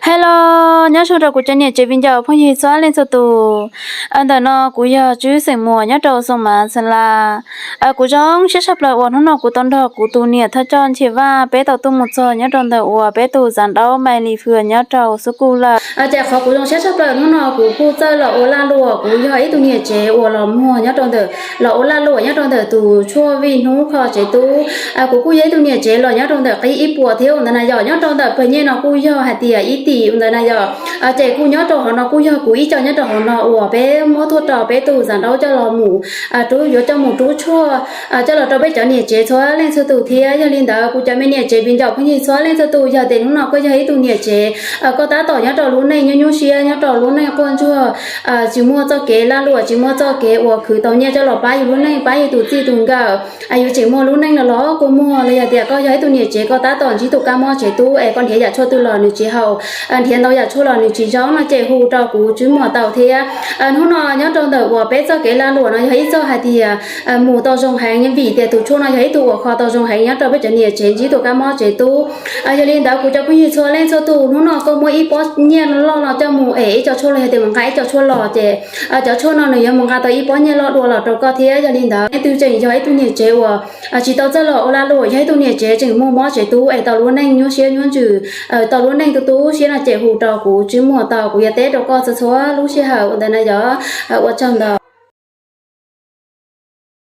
Hello, nyob zoo rau kuv cov niam tsev viv ncaus phooj ywg txhua leej txhua tus. Ntawm no kuv yog Tswv xeem Muas nyob rau Xoo Mav Xeem Las. Kuv zoo siab tshaj plaws uas hnub no kuv tau nrog kuv tus niam thawj coj Nchia Vaj peb tau tuaj mus txog nyob rau ntawm uas peb tus Xav Daub Mai Lis Fwm nyob rau Xub Kuj lawm. Ces qhov kuv zoo siab tshaj plaws hnub no kuv kuj txawj los ua lag luam, kuv yog ib tug niam tsev uas los muag nyob rau ntawm, los ua lag luam nyob rau ntawm tus tshuaj vij hnub kho tsev tub. Kuv kuj yog ib tug niam tsev los nyob rau ntawm qib ib puas thiab ua ntawd na yom. Nyob rau ntawm pawg nyiaj no kuj yog hais tias ib tim ua ntawd na yom. Ces kuj nyob rau hauv no kuj yog kuv ib co nyob rau hauv no uas peb muab tuaj rau peb tus Xav Daub coj los mus rub, yuav coj mus rub tshuaj coj los rau peb cov niam tsev txhua leej txhua tus thiab. Yog li ntawd kuv cov me niam tsev viv ncaus phooj ywg txhua leej txhua tus, yog tias hnub no koj yog ib tug niam tsev, koj tab tom nyob rau lub neej nyuaj nyuaj siab, nyob rau lub neej quaj ntsuag, tsis muaj txoj kev lag luam, tsis muaj txoj kev uas khwv tau nyiaj coj los pab yus lub neej, pab yus tus txij tus nkawm, yus tseem muaj lub neej no los kua muag, los yog tias koj yog ib tug niam tsev koj tab tom ntsib tus kab mob tsev tub es koj nrhiav yam tshuaj twg los nws tsis haum, nrhiav ntau yam tshuaj los nws tsis zoo no ces hu rau kuv Tswv Muas tau thiab. Hnub no nyob rau ntawm uas peb txoj kev lag luam no yog ib txoj hais tias mus tau zoo heev vim tias tus tshuaj no yog ib tug uas kho tau zoo heev nyob rau peb cov niam tsev ntsib tus kab mob tsev tub. Yog li ntawd kuv cov phooj ywg txhua leej txhua tus, hnub no koj muab ib pob nyiaj loj no coj mus ev ib co tshuaj los yog tias mus nqa ib co tshuaj los ces cov tshuaj no nws yuav mus nqa tau ib pob nyiaj loj dua los rau koj thiab. Yog li ntawd leej twg tseem yog ib tug niam tsev uas tsis tau txawj los ua lag luam, yog ib tug niam tsev tseem muaj mob tsev tub es tau lub neej nyuaj siab nyuaj ntsws, tau lub neej tu tu siab no ces hu rau kuv Tswv Muas tau, kuv yuav teb rau koj txhua txhua lub sij hawm ua ntawd na yom. Ua tsaug ntau.